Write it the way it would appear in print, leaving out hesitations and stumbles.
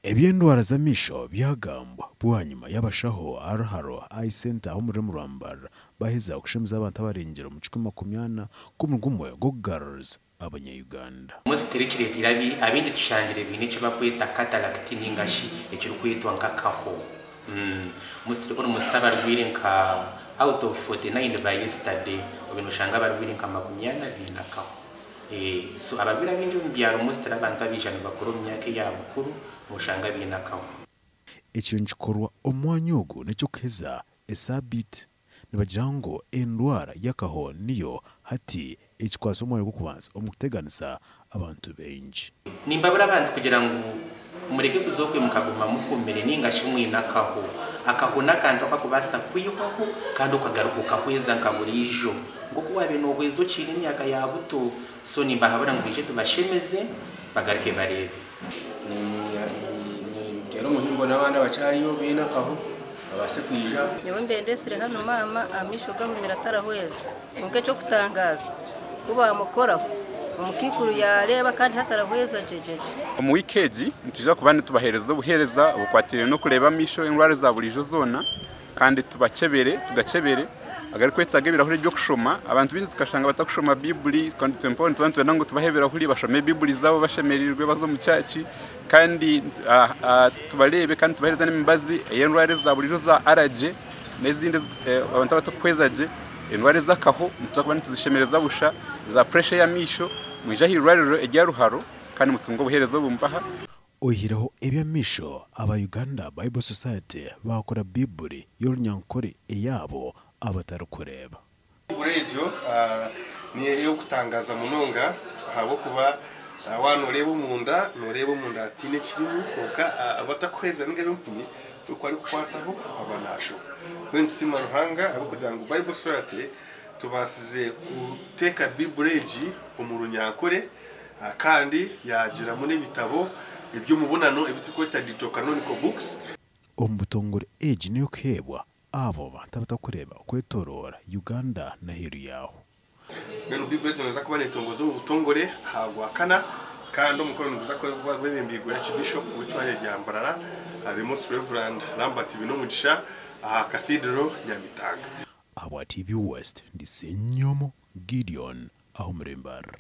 Eby'endwara z'amaisho byagambwa bwanyima y'abashaho aha Ruharo Eye Centre omu rurembo rwa Mbarara baheza kushemeza abantu abarengire omu 140 kumi gumwe gw'okugaruriza abanya-Uganda. Mostly ekireteire abaingi tushangire baine eki barikweta cataract ninga shi ekirikwetwa nk'akaho. Mostly almost abarwaire nka out of 49 ba yesterday obaire noshanga abarwaire nka 40 baine akaho. So abarwaire abaingi omu byaro mostly abantu abaija nibakura omu myaka eya bukuru noshanga baine akaho. Ekyo nikikorwa omu mwanya ogu n'eky'okuheza esaabiiti. Nibagira ngu endwara y'akaho niyo hati ekikwatsa omwanya gw'okubanza omu kuteganisa abantu baingi. Nimbabura abantu kugira ngu mureke kuza okwe mukaguma muhumire ninga shi mwine akaho. Akaho n'akantu akakubaasa kwihwaho kandi okagaruka okahweza nka buriijo nk'oku waabaire noohweza okiine emyaka ya buto. So nimbahabura ngu baije tubashemeze bagaruke bareebe. Ninteera omuhimbo n'abandi abakyariyo baine akaho babaase kwija. Nyowe mbe ndeetsire hanu maama amaisho gahumire atarahweza kwonka eky'okutangaaza ku baamukoraho omukaikuru yaareeba kandi hatarahweza gyegyegye. Omu wiiki egi nitwija kuba nitubaheereza obuheereza obukwatiraine n'okureeba amaisho endwara eza buriijo zoona kandi tubakyebere tugakyebere agarikwetaaga ebirahuri by'okushoma. Abantu baingi tukashanga batakushoma Baibuli kandi itwe mpaho nituba nitwenda ngu tubahe ebirahuri bashome Baibuli zaabo bashemereirwe baze omu kyaki kandi tubareebe kandi tubaheereze n'emibazi ey'endwara eza buriijo za allergy n'ezindi abantu abatakuhweza gye endwara ez'akaho nituza kuba nituzishemereza busha za pressure y'amaisho mwije aha irwariro erya Ruharo kandi mutunge obuheereza obu mbaha. Oihireho eby'amaisho, aba Uganda Bible Society baakora Baibuli y'Orunyankore eyaabo abatarikureeba. Baibuli egyo ni ey'okutangaaza munonga ahabw'okuba waaba nooreeba omunda, nooreeba omunda hataine ekirimu kwonka abatakuhweza nainga ab'empumi ku arikukwataho aba naashoma. Mbwenu nitusiima Ruhanga ahabw'okugira ngu Bible Society tubaasize kuteeka Baibuli egi omu Runyankore kandi yaagiramu n'ebitabo eby'omubonano ebi turikweta Deuterocanonical Books. Omu butongore egi n'ey'okuheebwa abo bantu abatakureeba kwetoroora Uganda n'aheeru yaaho. Mbwenu Baibuli egyo neeza kuba neetongoza omu butongore aha Rwakana kandi omukoro niguza kuba gwebembeirwe Archbishop w'eitware rya Mbarara, The Most Rev. Lambert Binomugisha aha Cathedral Nyamitanga. Ahabwa TV West, ndi Ssenyomo Gideon aha omuri Mbarara.